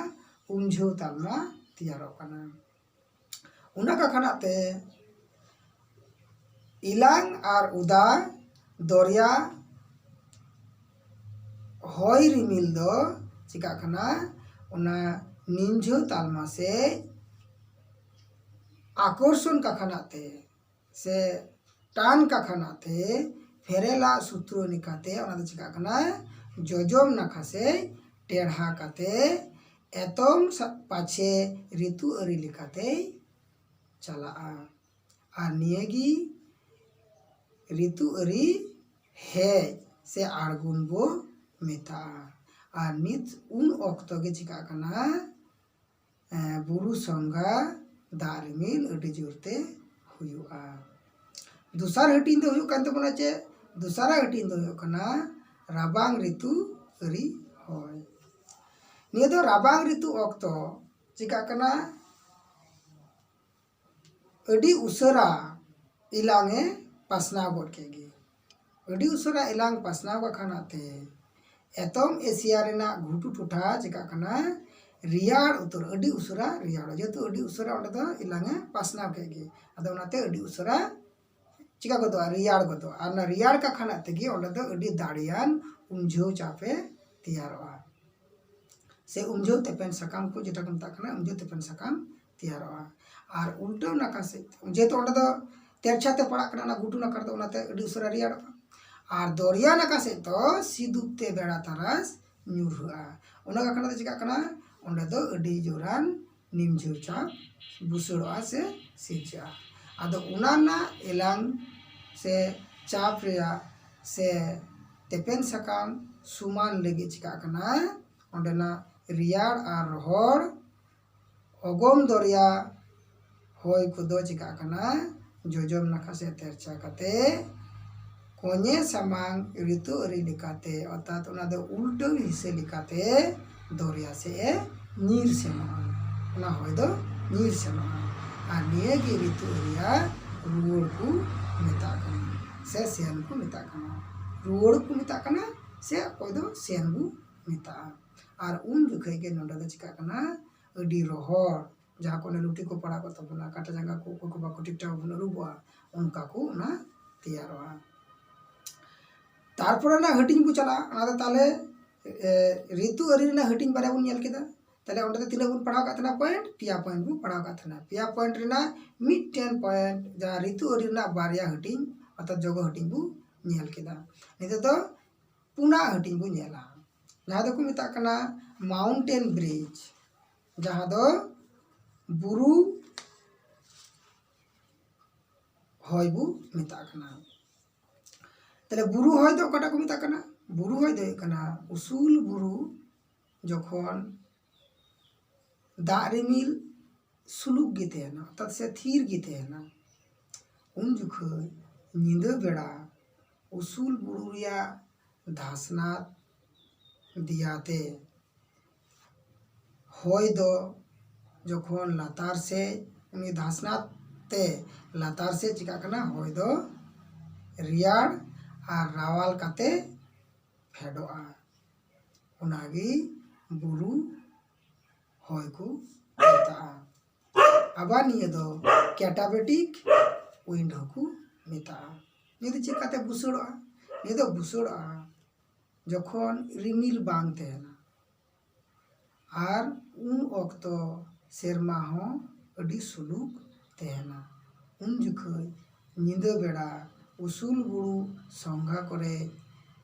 ᱩᱢᱡᱷᱟᱹᱣ ᱛᱟᱞᱢᱟ ᱛᱮᱭᱟᱨᱚᱜ ᱠᱟᱱᱟ᱾ ᱚᱱᱟ ᱠᱟᱠᱷᱟᱱᱟᱜ ᱛᱮ ᱤᱞᱟᱝ ᱟᱨ ᱩᱫᱟ ᱫᱚᱨᱭᱟ ᱦᱚᱭ ᱨᱤᱢᱤᱞ ᱫᱚ ᱪᱤᱠᱟᱹᱜ ᱠᱟᱱᱟ, ᱚᱱᱟ ᱱᱤᱢᱡᱷᱟᱹᱣ ᱛᱟᱞᱢᱟ ᱥᱮ ᱟᱠᱚᱨᱥᱚᱱ ᱠᱟᱠᱷᱟᱱᱟᱜ ᱛᱮ ᱥᱮ ᱴᱟᱱ ᱠᱟᱠᱷᱟᱱᱟᱜ ᱛᱮ ᱯᱷᱮᱨᱮᱞᱟᱜ ᱥᱩᱛᱨᱚ ᱞᱮᱠᱟᱛᱮ ᱚᱱᱟ ᱫᱚ ᱪᱤᱠᱟᱹᱜ ᱠᱟᱱᱟ, ᱡᱚᱡᱚᱢ ᱱᱟᱠᱷᱟ ᱥᱮ ᱴᱮᱲᱦᱟ ᱠᱟᱛᱮ ᱮᱛᱚᱢ ᱥᱟ-, ᱯᱟᱪᱷᱮ ᱨᱤᱛᱩ ᱟᱹᱨᱤ ᱞᱮᱠᱟᱛᱮᱭ ᱪᱟᱞᱟᱜᱼᱟ᱾ ᱟᱨ ᱱᱤᱭᱟᱹᱜᱮ ᱨᱤᱛᱩ ᱟᱹᱨᱤ ᱦᱮᱡ ᱥᱮ ᱟᱬᱜᱚᱱ ᱵᱚ ᱢᱮᱛᱟᱜᱼᱟ᱾ ᱟᱨ ᱱᱤᱛ ᱩᱱ ᱚᱠᱛᱚ ᱜᱮ ᱪᱤᱠᱟᱹᱜ ᱠᱟᱱᱟ, ᱮᱸ, ᱵᱩᱨᱩ ᱥᱚᱸᱜᱷᱟ ᱫᱟᱜ ᱨᱤᱢᱤᱞ ᱟᱹᱰᱤ ᱡᱳᱨᱛᱮ ᱦᱩᱭᱩᱜᱼᱟ᱾ ᱫᱚᱥᱟᱨ ᱦᱟᱹᱴᱤᱧ ᱫᱚ ᱦᱩᱭᱩᱜ ᱠᱟᱱ ᱛᱟᱵᱚᱱᱟ ᱪᱮᱫ? ᱫᱚᱥᱟᱨᱟᱜ ᱦᱟᱹᱴᱤᱧ ᱫᱚ ᱦᱩᱭᱩᱜ ᱠᱟᱱᱟ ᱨᱟᱵᱟᱝ ᱨᱤᱛᱩ ᱟᱹᱨᱤ ᱦᱚᱭ᱾ ᱱᱤᱭᱟᱹ ᱫᱚ ᱨᱟᱵᱟᱝ ᱨᱤᱛᱩ ᱚᱠᱛᱚ ᱪᱤᱠᱟᱹᱜ ᱠᱟᱱᱟ, ᱟᱹᱰᱤ ᱩᱥᱟᱹᱨᱟ ᱮᱞᱟᱝ ᱮ ᱯᱟᱥᱱᱟᱣ ᱜᱚᱫ ᱠᱮᱫ ᱜᱮ᱾ ᱟᱹᱰᱤ ᱩᱥᱟᱹᱨᱟ ᱮᱞᱟᱝ ᱯᱟᱥᱱᱟᱣ ᱠᱟᱠᱷᱟᱱᱟᱜ ᱛᱮ ᱮᱛᱚᱢ ᱮᱥᱤᱭᱟ ᱨᱮᱱᱟᱜ ᱜᱷᱩᱴᱩ ᱴᱚᱴᱷᱟ ᱪᱤᱠᱟᱹᱜ ᱠᱟᱱᱟ, ᱨᱮᱭᱟᱲ ᱩᱛᱟᱹᱨ, ᱟᱹᱰᱤ ᱩᱥᱟᱹᱨᱟ ᱨᱮᱭᱟᱲ, ᱡᱮᱦᱮᱛᱩ ᱟᱹᱰᱤ ᱩᱥᱟᱹᱨᱟ ᱚᱸᱰᱮ ᱫᱚ ᱮᱞᱟᱝ ᱮ ᱯᱟᱥᱱᱟᱣ ᱠᱮᱫ ᱜᱮ, ᱟᱫᱚ ᱚᱱᱟᱛᱮ ᱟᱹᱰᱤ ᱩᱥᱟᱹᱨᱟ ᱪᱤᱠᱟ ᱜᱚᱫᱚᱜᱼᱟ, ᱨᱮᱭᱟᱲ ᱜᱚᱫᱚᱜᱼᱟ᱾ ᱟᱨ ᱚᱱᱟ ᱨᱮᱭᱟᱲ ᱠᱟᱠᱷᱟᱱᱟᱜ ᱛᱮᱜᱮ ᱚᱸᱰᱮ ᱫᱚ ᱟᱹᱰᱤ ᱫᱟᱲᱮᱭᱟᱱ ᱩᱢᱡᱷᱟᱹᱣ ᱪᱟᱯ ᱮ ᱛᱮᱭᱟᱨᱚᱜᱼᱟ᱾ ᱥᱮ ᱩᱢᱡᱷᱟᱹᱣ ᱛᱮᱯᱮᱱ ᱥᱟᱠᱟᱢ ᱠᱚ ᱡᱮᱴᱟ ᱠᱚ ᱢᱮᱛᱟᱜ ᱠᱟᱱᱟ, ᱩᱢᱡᱷᱟᱹᱣ ᱛᱮᱯᱮᱱ ᱥᱟᱠᱟᱢ ᱛᱮᱭᱟᱨᱚᱜᱼᱟ᱾ ᱟᱨ ᱩᱞᱴᱟᱹᱣ ᱱᱟᱠᱷᱟ ᱥᱮᱫ, ᱡᱮᱦᱮᱛᱩ ᱚᱸᱰᱮ ᱫᱚ ᱛᱮᱨᱪᱷᱟ ᱛᱮ ᱯᱟᱲᱟᱜ ᱠᱟᱱᱟ, ᱚᱱᱟ ᱜᱷᱩᱴᱩ ᱱᱟᱠᱷᱟ ᱨᱮᱫᱚ, ᱚᱱᱟᱛᱮ ᱟᱹᱰᱤ ᱩᱥᱟᱹᱨᱟ ᱨᱮᱭᱟᱲᱚᱜᱼᱟ᱾ ᱟᱨ ᱫᱚᱨᱭᱟ ᱱᱟᱠᱷᱟ ᱥᱮᱫ ᱫᱚ ᱥᱤᱫᱩᱯ ᱛᱮ ᱵᱮᱲᱟ ᱛᱟᱨᱟᱥ ᱧᱩᱨᱦᱟᱹᱜᱼᱟ᱾ ᱚᱱᱟ ᱠᱟᱠᱷᱟᱱᱟᱜ ᱛᱮ ᱪᱤᱠᱟᱹᱜ ᱠᱟᱱᱟ, ᱚᱸᱰᱮ ᱫᱚ ᱟᱹᱰᱤ ᱡᱳᱨᱟᱱ ᱱᱤᱢᱡᱷᱟᱹᱣ ᱪᱟᱯ ᱵᱩᱥᱟᱹᱲᱚᱜᱼᱟ ᱥᱮ ᱥᱤᱨᱡᱟᱹᱜᱼᱟ᱾ ᱟᱫᱚ ᱚᱱᱟ ᱨᱮᱱᱟᱜ ᱮᱞᱟᱝ ᱥᱮ ᱪᱟᱯ ᱨᱮᱭᱟᱜ ᱥᱮ ᱛᱮᱯᱮᱱ ᱥᱟᱠᱟᱢ ᱥᱚᱢᱟᱱ ᱞᱟᱹᱜᱤᱫ ᱪᱤᱠᱟᱹᱜ ᱠᱟᱱᱟ, ᱚᱸᱰᱮᱱᱟᱜ ᱨᱮᱭᱟᱲ ᱟᱨ ᱨᱚᱦᱚᱲ ᱚᱜᱚᱢ ᱫᱚᱨᱭᱟ ᱦᱚᱭ ᱠᱚᱫᱚ ᱪᱤᱠᱟᱹᱜ ᱠᱟᱱᱟ? ᱡᱚᱡᱚᱢ ᱱᱟᱠᱷᱟ ᱥᱮᱫ ᱛᱮᱨᱪᱟ ᱠᱟᱛᱮ ᱠᱚᱧᱮ ᱥᱟᱢᱟᱝ ᱨᱤᱛᱩ ᱟᱹᱨᱤ ᱞᱮᱠᱟᱛᱮ, ᱚᱨᱛᱷᱟᱛ ᱚᱱᱟ ᱫᱚ ᱩᱞᱴᱟᱹᱣ ᱦᱤᱥᱟᱹ ᱞᱮᱠᱟᱛᱮ ᱫᱚᱨᱭᱟ ᱥᱮᱫ ᱮ ᱧᱤᱨ ᱥᱮᱱᱚᱜᱼᱟ᱾ ᱚᱱᱟ ᱦᱚᱭ ᱫᱚ ᱧᱤᱨ ᱥᱮᱱᱚᱜᱼᱟ᱾ ᱟᱨ ᱱᱤᱭᱟᱹ ᱜᱮ ᱨᱤᱛᱩ ᱟᱹᱨᱤᱭᱟᱜ ᱨᱩᱣᱟᱹᱲ ᱠᱚ ᱢᱮᱛᱟᱜ ᱠᱟᱱᱟ, ᱥᱮ ᱥᱮᱱ ᱠᱚ ᱢᱮᱛᱟᱜ ᱠᱟᱱᱟ᱾ ᱨᱩᱣᱟᱹᱲ ᱠᱚ ᱢᱮᱛᱟᱜ ᱠᱟᱱᱟ, ᱥᱮ ᱚᱠᱚᱭ ᱫᱚ ᱥᱮᱱ ᱵᱚ ᱢᱮᱛᱟᱜᱼᱟ᱾ ᱟᱨ ᱩᱱ ᱡᱚᱠᱷᱮᱡ ᱜᱮ ᱱᱚᱰᱮ ᱫᱚ ᱪᱤᱠᱟᱹᱜ ᱠᱟᱱᱟ? ᱟᱹᱰᱤ ᱨᱚᱦᱚᱲ, ᱡᱟᱦᱟᱸ ᱠᱚ ᱚᱱᱮ ᱞᱩᱴᱤ ᱠᱚ ᱯᱟᱲᱟᱜ ᱠᱚᱜ ᱛᱟᱵᱚᱱᱟ, ᱠᱟᱴᱟ ᱡᱟᱸᱜᱟ ᱠᱚ ᱚᱠᱚᱭ ᱠᱚ ᱵᱟᱠᱚ ᱴᱷᱤᱠ ᱴᱷᱟᱠ ᱵᱚᱱ ᱟᱹᱨᱩᱵᱚᱜᱼᱟ, ᱚᱱᱠᱟ ᱠᱚ ᱚᱱᱟ ᱛᱮᱭᱟᱨᱚᱜᱼᱟ᱾ ᱛᱟᱨᱯᱚᱨᱮ ᱨᱮᱱᱟᱜ ᱦᱟᱹᱴᱤᱧ ᱵᱚ ᱪᱟᱞᱟᱜᱼᱟ᱾ ᱚᱱᱟ ᱫᱚ ᱛᱟᱦᱚᱞᱮ, ᱮ, ᱨᱤᱛᱩ ᱟᱹᱨᱤ ᱨᱮᱱᱟᱜ ᱦᱟᱹᱴᱤᱧ ᱵᱟᱨᱭᱟ ᱵᱚᱱ ᱧᱮᱞ ᱠᱮᱫᱟ᱾ ᱛᱟᱦᱚᱞᱮ ᱚᱸᱰᱮ ᱫᱚ ᱛᱤᱱᱟᱹᱜ ᱵᱚᱱ ᱯᱟᱲᱦᱟᱣ ᱠᱟᱜ ᱛᱟᱦᱮᱱᱟ? ᱯᱚᱭᱮᱱᱴ ᱯᱮᱭᱟ ᱯᱚᱭᱮᱱᱴ ᱵᱚᱱ ᱯᱟᱲᱦᱟᱣ ᱠᱟᱜ ᱛᱟᱦᱮᱱᱟ᱾ ᱯᱮᱭᱟ ᱯᱚᱭᱮᱱᱴ ᱨᱮᱱᱟᱜ ᱢᱤᱫᱴᱮᱱ ᱯᱚᱭᱮᱱᱴ, ᱡᱟᱦᱟᱸ ᱨᱤᱛᱩ ᱟᱹᱨᱤ ᱨᱮᱱᱟᱜ ᱵᱟᱨᱭᱟ ᱦᱟᱹᱴᱤᱧ, ᱚᱨᱛᱷᱟᱛ ᱡᱚᱜᱚ ᱦᱟᱹᱴᱤᱧ ᱵᱚ ᱧᱮᱞ ᱠᱮᱫᱟ᱾ ᱱᱤᱛᱚᱜ ᱫᱚ ᱯᱩᱱᱟᱜ ᱦᱟᱹᱴᱤᱧ ᱵᱚ ᱧᱮᱞᱟ, ᱡᱟᱦᱟᱸ ᱫᱚᱠᱚ ᱢᱮᱛᱟᱜ ᱠᱟᱱᱟ ᱢᱟᱣᱩᱱᱴᱮᱱ ᱵᱨᱤᱡᱽ, ᱡᱟᱦᱟᱸ ᱫᱚ ᱵᱩᱨᱩ ᱦᱚᱭ ᱵᱚ ᱢᱮᱛᱟᱜ ᱠᱟᱱᱟ᱾ ᱛᱟᱦᱞᱮ ᱵᱩᱨᱩ ᱦᱚᱭ ᱫᱚ ᱚᱠᱟᱴᱟᱜ ᱠᱚ ᱢᱮᱛᱟᱜ ᱠᱟᱱᱟ? ᱵᱩᱨᱩ ᱦᱚᱭ ᱫᱚ ᱦᱩᱭᱩᱜ ᱠᱟᱱᱟ ᱩᱥᱩᱞ ᱵᱩᱨᱩ ᱡᱚᱠᱷᱚᱱ ᱫᱟᱜ ᱨᱤᱢᱤᱞ ᱥᱩᱞᱩᱠ ᱜᱮ ᱛᱟᱦᱮᱱᱟ, ᱚᱨᱛᱷᱟᱛ ᱥᱮ ᱛᱷᱤᱨ ᱜᱮ ᱛᱟᱦᱮᱱᱟ, ᱩᱱ ᱡᱚᱠᱷᱚᱱ ᱧᱤᱫᱟᱹ ᱵᱮᱲᱟ ᱩᱥᱩᱞ ᱵᱩᱨᱩ ᱨᱮᱭᱟᱜ ᱫᱷᱟᱥᱱᱟᱛ ᱫᱮᱭᱟᱛᱮ ᱦᱚᱭ ᱫᱚ ᱡᱚᱠᱷᱚᱱ ᱞᱟᱛᱟᱨ ᱥᱮᱫ, ᱩᱱᱤ ᱫᱷᱟᱥᱱᱟᱛ ᱛᱮ ᱞᱟᱛᱟᱨ ᱥᱮᱫ ᱪᱤᱠᱟᱹᱜ ᱠᱟᱱᱟ? ᱦᱚᱭ ᱫᱚ ᱨᱮᱭᱟᱲ ᱟᱨ ᱨᱟᱣᱟᱞ ᱠᱟᱛᱮ ᱯᱷᱮᱰᱚᱜᱼᱟ᱾ ᱚᱱᱟᱜᱮ ᱵᱩᱨᱩ ᱦᱚᱭ ᱠᱚ ᱢᱮᱛᱟᱜᱼᱟ᱾ ᱟᱵᱟᱨ ᱱᱤᱭᱟᱹ ᱫᱚ ᱠᱮᱴᱟᱵᱮᱴᱤᱠ ᱩᱭᱤᱱᱰ ᱦᱚᱸᱠᱚ ᱢᱮᱛᱟᱜᱼᱟ᱾ ᱱᱤᱭᱟᱹ ᱫᱚ ᱪᱮᱠᱟᱛᱮ ᱵᱩᱥᱟᱹᱲᱚᱜᱼᱟ? ᱱᱤᱭᱟᱹ ᱫᱚ ᱵᱩᱥᱟᱹᱲᱚᱜᱼᱟ ᱡᱚᱠᱷᱚᱱ ᱨᱤᱢᱤᱞ ᱵᱟᱝ ᱛᱟᱦᱮᱱᱟ ᱟᱨ ᱩᱱ ᱚᱠᱛᱚ ᱥᱮᱨᱢᱟ ᱦᱚᱸ ᱟᱹᱰᱤ ᱥᱩᱞᱩᱠ ᱛᱟᱦᱮᱱᱟ᱾ ᱩᱱ ᱡᱚᱠᱷᱚᱱ ᱧᱤᱫᱟᱹ ᱵᱮᱲᱟ ᱩᱥᱩᱞ ᱵᱩᱨᱩ ᱥᱚᱸᱜᱷᱟ ᱠᱚᱨᱮ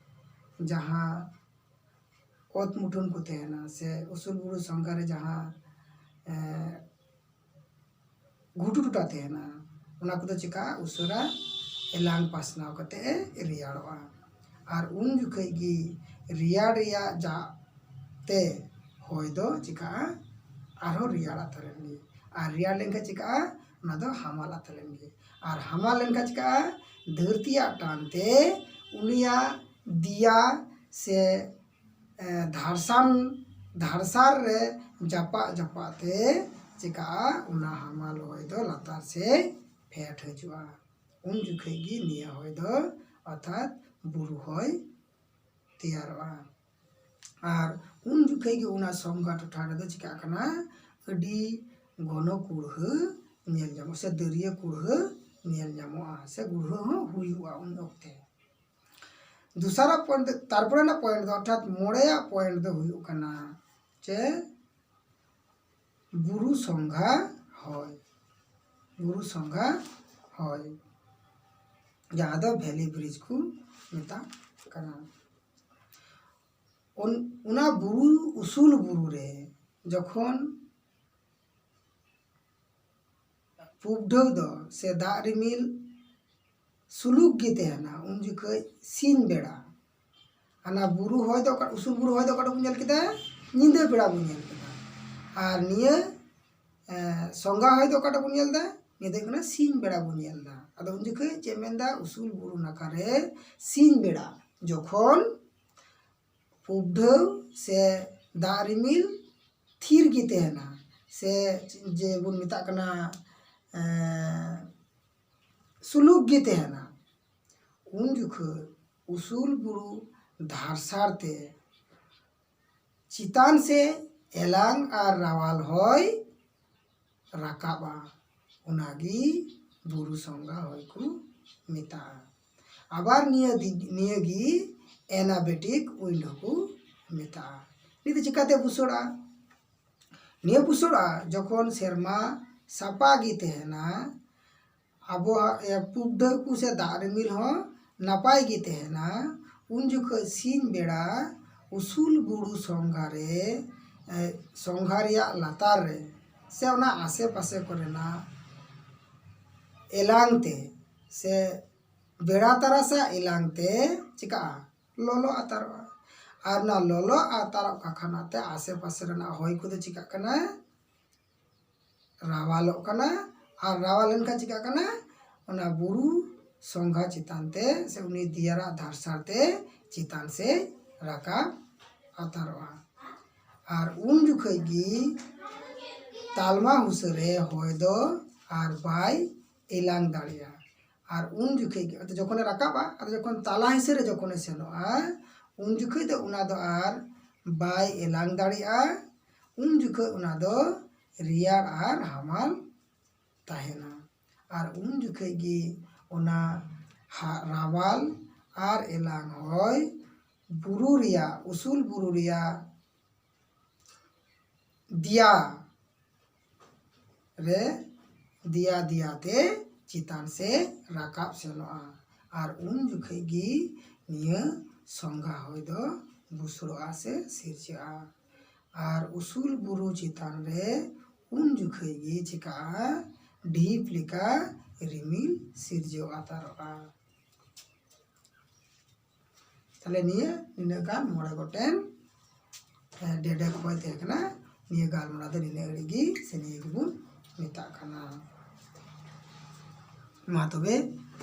ᱡᱟᱦᱟᱸ ᱚᱛ ᱢᱩᱴᱷᱟᱹᱱ ᱠᱚ ᱛᱟᱦᱮᱱᱟ, ᱥᱮ ᱩᱥᱩᱞ ᱵᱩᱨᱩ ᱥᱚᱸᱜᱷᱟ ᱨᱮ ᱡᱟᱦᱟᱸ, ᱮ, ᱜᱷᱩᱴᱩ ᱴᱩᱴᱟ ᱛᱟᱦᱮᱱᱟ, ᱚᱱᱟ ᱠᱚᱫᱚ ᱪᱤᱠᱟᱹᱜᱼᱟ? ᱩᱥᱟᱹᱨᱟ ᱮᱞᱟᱝ ᱯᱟᱥᱱᱟᱣ ᱠᱟᱛᱮ ᱮ ᱨᱮᱭᱟᱲᱚᱜᱼᱟ᱾ ᱟᱨ ᱩᱱ ᱡᱚᱠᱷᱚᱡ ᱜᱮ ᱨᱮᱭᱟᱲ ᱨᱮᱭᱟᱜ ᱡᱟᱜ ᱛᱮ ᱦᱚᱭ ᱫᱚ ᱪᱤᱠᱟᱹᱜᱼᱟ? ᱟᱨᱦᱚᱸ ᱨᱮᱭᱟᱲ ᱟᱛᱟᱨ ᱮᱱ ᱜᱮ᱾ ᱟᱨ ᱨᱮᱭᱟᱲ ᱞᱮᱱᱠᱷᱟᱱ ᱪᱤᱠᱟᱹᱜᱼᱟ? ᱚᱱᱟ ᱫᱚ ᱦᱟᱢᱟᱞ ᱟᱛᱟᱨ ᱮᱱ ᱜᱮ᱾ ᱟᱨ ᱦᱟᱢᱟᱞ ᱞᱮᱱᱠᱷᱟᱱ ᱪᱤᱠᱟᱹᱜᱼᱟ? ᱫᱷᱟᱹᱨᱛᱤᱭᱟᱜ ᱴᱟᱱ ᱛᱮ ᱩᱱᱤᱭᱟᱜ ᱫᱮᱭᱟ ᱥᱮ ᱮ, ᱫᱷᱟᱨᱥᱟᱱ ᱫᱷᱟᱨᱥᱟᱨ ᱨᱮ ᱡᱟᱯᱟᱜ ᱡᱟᱯᱟᱜ ᱛᱮ ᱪᱤᱠᱟᱹᱜᱼᱟ? ᱚᱱᱟ ᱦᱟᱢᱟᱞ ᱦᱚᱭ ᱫᱚ ᱞᱟᱛᱟᱨ ᱥᱮᱫ ᱯᱷᱮᱰ ᱦᱤᱡᱩᱜᱼᱟ᱾ ᱩᱱ ᱡᱚᱠᱷᱮᱡ ᱜᱮ ᱱᱤᱭᱟᱹ ᱦᱚᱭ ᱫᱚ ᱚᱨᱛᱷᱟᱛ ᱵᱩᱨᱩ ᱦᱚᱭ ᱛᱮᱭᱟᱨᱚᱜᱼᱟ᱾ ᱟᱨ ᱩᱱ ᱡᱚᱠᱷᱮᱡ ᱜᱮ ᱚᱱᱟ ᱥᱚᱝᱜᱷᱟ ᱴᱚᱴᱷᱟ ᱨᱮᱫᱚ ᱪᱤᱠᱟᱹᱜ ᱠᱟᱱᱟ? ᱟᱹᱰᱤ ᱜᱷᱚᱱᱚ ᱠᱩᱲᱦᱟᱹ ᱧᱮᱞ ᱧᱟᱢᱚᱜᱼᱟ ᱥᱮ ᱫᱟᱹᱨᱭᱟᱹ ᱠᱩᱲᱦᱟᱹ ᱧᱮᱞ ᱧᱟᱢᱚᱜᱼᱟ ᱥᱮ ᱜᱩᱲᱦᱟᱹ ᱦᱚᱸ ᱦᱩᱭᱩᱜᱼᱟ ᱩᱱ ᱚᱠᱛᱮ᱾ ᱫᱚᱥᱟᱨᱟᱜ ᱯᱚᱭᱮᱱᱴ, ᱛᱟᱨᱯᱚᱨᱮᱱᱟᱜ ᱯᱚᱭᱮᱱᱴ ᱫᱚ, ᱚᱨᱛᱷᱟᱛ ᱢᱚᱬᱮᱭᱟᱜ ᱯᱚᱭᱮᱱᱴ ᱫᱚ ᱦᱩᱭᱩᱜ ᱠᱟᱱᱟ ᱪᱮ ᱵᱩᱨᱩ ᱥᱚᱝᱜᱷᱟ ᱦᱚᱭ᱾ ᱵᱩᱨᱩ ᱥᱚᱝᱜᱷᱟ ᱦᱚᱭ, ᱡᱟᱦᱟᱸ ᱫᱚ ᱵᱷᱮᱞᱤ ᱵᱨᱤᱡᱽ ᱠᱚ ᱢᱮᱛᱟᱜ ᱠᱟᱱᱟ᱾ ᱚᱱ- ᱚᱱᱟ ᱵᱩᱨᱩ, ᱩᱥᱩᱞ ᱵᱩᱨᱩ ᱨᱮ ᱡᱚᱠᱷᱚᱱ ᱯᱩᱵ ᱰᱷᱟᱹᱣ ᱫᱚ ᱥᱮ ᱫᱟᱜ ᱨᱤᱢᱤᱞ ᱥᱩᱞᱩᱠ ᱜᱮ ᱛᱟᱦᱮᱱᱟ, ᱩᱱ ᱡᱚᱠᱷᱚᱡ ᱥᱤᱧ ᱵᱮᱲᱟ᱾ ᱚᱱᱟ ᱵᱩᱨᱩ ᱦᱚᱭ ᱫᱚ ᱚᱠᱟ, ᱩᱥᱩᱞ ᱵᱩᱨᱩ ᱦᱚᱭ ᱫᱚ ᱚᱠᱟᱴᱟᱜ ᱵᱚᱱ ᱧᱮᱞ ᱠᱮᱫᱟ? ᱧᱤᱫᱟᱹ ᱵᱮᱲᱟ ᱵᱚᱱ ᱧᱮᱞ ᱠᱮᱫᱟ᱾ ᱟᱨ ᱱᱤᱭᱟᱹ ᱮ, ᱥᱚᱸᱜᱷᱟ ᱦᱚᱭ ᱫᱚ ᱚᱠᱟᱴᱟᱜ ᱵᱚᱱ ᱧᱮᱞ ᱮᱫᱟ? ᱱᱤᱭᱟᱹ ᱫᱚ ᱦᱩᱭᱩᱜ ᱠᱟᱱᱟ ᱥᱤᱧ ᱵᱮᱲᱟ ᱵᱚᱱ ᱧᱮᱞ ᱮᱫᱟ᱾ ᱟᱫᱚ ᱩᱱ ᱡᱚᱠᱷᱚᱡ ᱪᱮᱫ ᱢᱮᱱᱫᱟ? ᱩᱥᱩᱞ ᱵᱩᱨᱩ ᱱᱟᱠᱷᱟ ᱨᱮ ᱥᱤᱧ ᱵᱮᱲᱟ ᱡᱚᱠᱷᱚᱱ ᱯᱩᱵ ᱰᱷᱟᱹᱣ ᱥᱮ ᱫᱟᱜ ᱨᱤᱢᱤᱞ ᱛᱷᱤᱨ ᱜᱮ ᱛᱟᱦᱮᱱᱟ, ᱥᱮ ᱡᱮ ᱵᱚᱱ ᱢᱮᱛᱟᱜ ᱠᱟᱱᱟ, ᱮ, ᱥᱩᱞᱩᱠ ᱜᱮ ᱛᱟᱦᱮᱱᱟ, ᱩᱱ ᱡᱚᱠᱷᱚᱡ ᱩᱥᱩᱞ ᱵᱩᱨᱩ ᱫᱷᱟᱨᱥᱟᱲ ᱛᱮ ᱪᱮᱛᱟᱱ ᱥᱮ ᱮᱞᱟᱝ ᱟᱨ ᱨᱟᱣᱟᱞ ᱦᱚᱭ ᱨᱟᱠᱟᱵᱼᱟ᱾ ᱚᱱᱟᱜᱮ ᱵᱩᱨᱩ ᱥᱚᱸᱜᱷᱟ ᱦᱚᱭ ᱠᱚ ᱢᱮᱛᱟᱜᱼᱟ᱾ ᱟᱵᱟᱨ ᱱᱤᱭᱟᱹ ᱫᱤ-, ᱱᱤᱭᱟᱹᱜᱮ ᱮᱱᱟᱵᱮᱴᱤᱠ ᱩᱭᱤᱱᱰ ᱦᱚᱸᱠᱚ ᱢᱮᱛᱟᱜᱼᱟ᱾ ᱱᱤᱭᱟᱹ ᱫᱚ ᱪᱤᱠᱟᱹᱛᱮ ᱵᱩᱥᱟᱹᱲᱟ? ᱱᱤᱭᱟᱹ ᱵᱩᱥᱟᱹᱲᱟ ᱡᱚᱠᱷᱚᱱ ᱥᱮᱨᱢᱟ ᱥᱟᱯᱟ ᱜᱮ ᱛᱟᱦᱮᱱᱟ, ᱟᱵᱚᱣᱟᱜ, ᱮ, ᱯᱩᱵ ᱰᱷᱟᱹᱣ ᱠᱚ ᱥᱮ ᱫᱟᱜ ᱨᱤᱢᱤᱞ ᱦᱚᱸ ᱱᱟᱯᱟᱭ ᱜᱮ ᱛᱟᱦᱮᱱᱟ, ᱩᱱ ᱡᱚᱠᱷᱚᱡ ᱥᱤᱧ ᱵᱮᱲᱟ ᱩᱥᱩᱞ ᱵᱩᱨᱩ ᱥᱚᱸᱜᱷᱟ ᱨᱮ, ᱮ, ᱥᱚᱸᱜᱷᱟ ᱨᱮᱭᱟᱜ ᱞᱟᱛᱟᱨ ᱨᱮ ᱥᱮ ᱚᱱᱟ ᱟᱥᱮ ᱯᱟᱥᱮ ᱠᱚᱨᱮᱱᱟᱜ ᱮᱞᱟᱝ ᱛᱮ ᱥᱮ ᱵᱮᱲᱟ ᱛᱟᱨᱟᱥᱟᱜ ᱮᱞᱟᱝ ᱛᱮ ᱪᱤᱠᱟᱹᱜᱼᱟ? ᱞᱚᱞᱚ ᱟᱛᱟᱨᱚᱜᱼᱟ᱾ ᱟᱨ ᱚᱱᱟ ᱞᱚᱞᱚ ᱟᱛᱟᱨᱚᱜ ᱠᱟᱠᱷᱟᱱ ᱛᱮ ᱟᱥᱮ ᱯᱟᱥᱮ ᱨᱮᱱᱟᱜ ᱦᱚᱭ ᱠᱚᱫᱚ ᱪᱤᱠᱟᱹᱜ ᱠᱟᱱᱟ? ᱨᱟᱣᱟᱞᱚᱜ ᱠᱟᱱᱟ᱾ ᱟᱨ ᱨᱟᱣᱟᱞ ᱞᱮᱱᱠᱷᱟᱱ ᱪᱤᱠᱟᱹᱜ ᱠᱟᱱᱟ? ᱚᱱᱟ ᱵᱩᱨᱩ ᱥᱚᱸᱜᱷᱟ ᱪᱮᱛᱟᱱ ᱛᱮ ᱥᱮ ᱩᱱᱤ ᱫᱮᱭᱟᱨᱟᱜ ᱫᱷᱟᱨᱥᱟᱲ ᱛᱮ ᱪᱮᱛᱟᱱ ᱥᱮ ᱨᱟᱠᱟᱵ ᱟᱛᱟᱨᱚᱜᱼᱟ᱾ ᱟᱨ ᱩᱱ ᱡᱚᱠᱷᱚᱡ ᱜᱮ ᱛᱟᱞᱢᱟ ᱦᱩᱥᱟᱹᱨᱮ ᱦᱚᱭ ᱫᱚ ᱟᱨ ᱵᱟᱭ ᱮᱞᱟᱝ ᱫᱟᱲᱮᱭᱟᱜᱼᱟ᱾ ᱟᱨ ᱩᱱ ᱡᱚᱠᱷᱚᱡ ᱜᱮ, ᱟᱫᱚ ᱡᱚᱠᱷᱚᱱᱮ ᱨᱟᱠᱟᱵᱼᱟ, ᱟᱫᱚ ᱡᱚᱠᱷᱚᱱ ᱛᱟᱞᱟ ᱦᱤᱥᱟᱹ ᱨᱮ ᱡᱚᱠᱷᱚᱱᱮ ᱥᱮᱱᱚᱜᱼᱟ, ᱩᱱ ᱡᱚᱠᱷᱚᱡ ᱫᱚ ᱚᱱᱟ ᱫᱚ ᱟᱨ ᱵᱟᱭ ᱮᱞᱟᱝ ᱫᱟᱲᱮᱭᱟᱜᱼᱟ᱾ ᱩᱱ ᱡᱚᱠᱷᱚᱡ ᱚᱱᱟ ᱫᱚ ᱨᱮᱭᱟᱲ ᱟᱨ ᱦᱟᱢᱟᱞ ᱛᱟᱦᱮᱱᱟ᱾ ᱟᱨ ᱩᱱ ᱡᱚᱠᱷᱚᱡ ᱜᱮ ᱚᱱᱟ ᱦᱟ-, ᱨᱟᱣᱟᱞ ᱟᱨ ᱮᱞᱟᱝ ᱦᱚᱭ ᱵᱩᱨᱩ ᱨᱮᱭᱟᱜ, ᱩᱥᱩᱞ ᱵᱩᱨᱩ ᱨᱮᱭᱟᱜ ᱫᱮᱭᱟ ᱨᱮ, ᱫᱮᱭᱟ ᱫᱮᱭᱟ ᱛᱮ ᱪᱮᱛᱟᱱ ᱥᱮ ᱨᱟᱠᱟᱵ ᱥᱮᱱᱚᱜᱼᱟ᱾ ᱟᱨ ᱩᱱ ᱡᱚᱠᱷᱚᱡ ᱜᱮ ᱱᱤᱭᱟᱹ ᱥᱚᱸᱜᱷᱟ ᱦᱚᱭ ᱫᱚ ᱵᱩᱥᱟᱹᱲᱚᱜᱼᱟ ᱥᱮ ᱥᱤᱨᱡᱟᱹᱜᱼᱟ᱾ ᱟᱨ ᱩᱥᱩᱞ ᱵᱩᱨᱩ ᱪᱮᱛᱟᱱ ᱨᱮ ᱩᱱ ᱡᱚᱠᱷᱚᱡ ᱜᱮ ᱪᱤᱠᱟᱹᱜᱼᱟ? ᱰᱷᱤᱯ ᱞᱮᱠᱟ ᱨᱤᱢᱤᱞ ᱥᱤᱨᱡᱟᱹᱣ ᱟᱛᱟᱨᱚᱜᱼᱟ᱾ ᱛᱟᱦᱞᱮ ᱱᱤᱭᱟᱹ ᱱᱤᱱᱟᱹᱜ ᱜᱟᱱ ᱢᱚᱬᱮ ᱜᱚᱴᱮᱱ, ᱮ, ᱰᱮᱰᱮ ᱠᱷᱚᱭ ᱛᱟᱦᱮᱸ ᱠᱟᱱᱟ᱾ ᱱᱤᱭᱟᱹ ᱜᱟᱞᱢᱟᱨᱟᱣ ᱫᱚ ᱱᱤᱱᱟᱹᱜ ᱜᱷᱟᱹᱲᱤᱡ ᱜᱮ, ᱥᱮ ᱱᱤᱭᱟᱹ ᱜᱮᱵᱚᱱ ᱢᱮᱛᱟᱜ ᱠᱟᱱᱟ᱾ ᱢᱟ ᱛᱚᱵᱮ,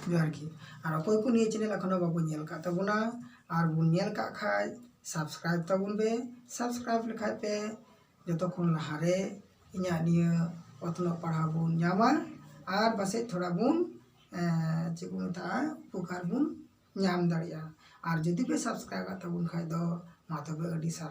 ᱡᱚᱦᱟᱨ ᱜᱮ᱾ ᱟᱨ ᱚᱠᱚᱭ ᱠᱚ ᱱᱤᱭᱟᱹ ᱪᱮᱱᱮᱞ ᱮᱠᱷᱚᱱᱳ ᱵᱟᱵᱚᱱ ᱧᱮᱞ ᱠᱟᱜ ᱛᱟᱵᱚᱱᱟ, ᱟᱨ ᱵᱚᱱ ᱧᱮᱞ ᱠᱟᱜ ᱠᱷᱟᱡ ᱥᱟᱵᱥᱠᱨᱟᱭᱤᱵ ᱛᱟᱵᱚᱱ ᱯᱮ᱾ ᱥᱟᱵᱥᱠᱨᱟᱭᱤᱵ ᱞᱮᱠᱷᱟᱡ ᱯᱮ ᱡᱚᱛᱚ ᱠᱷᱚᱱ ᱞᱟᱦᱟᱨᱮ ᱤᱧᱟᱹᱜ ᱱᱤᱭᱟᱹ ᱚᱛᱱᱚᱜ ᱯᱟᱲᱦᱟᱣ ᱵᱚᱱ ᱧᱟᱢᱟ, ᱟᱨ ᱯᱟᱥᱮᱡ ᱛᱷᱚᱲᱟ ᱵᱚᱱ, ᱮ, ᱪᱮᱫ ᱠᱚ ᱢᱮᱛᱟᱜᱼᱟ, ᱩᱯᱚᱠᱟᱨ ᱵᱚᱱ ᱧᱟᱢ ᱫᱟᱲᱮᱭᱟᱜᱼᱟ᱾ ᱟᱨ ᱡᱩᱫᱤ ᱯᱮ ᱥᱟᱵᱥᱠᱨᱟᱭᱤᱵ ᱠᱟᱜ ᱛᱟᱵᱚᱱ ᱠᱷᱟᱡ ᱫᱚ ᱢᱟ ᱛᱚᱵᱮ ᱟᱹᱰᱤ ᱥᱟᱨᱦᱟᱣ᱾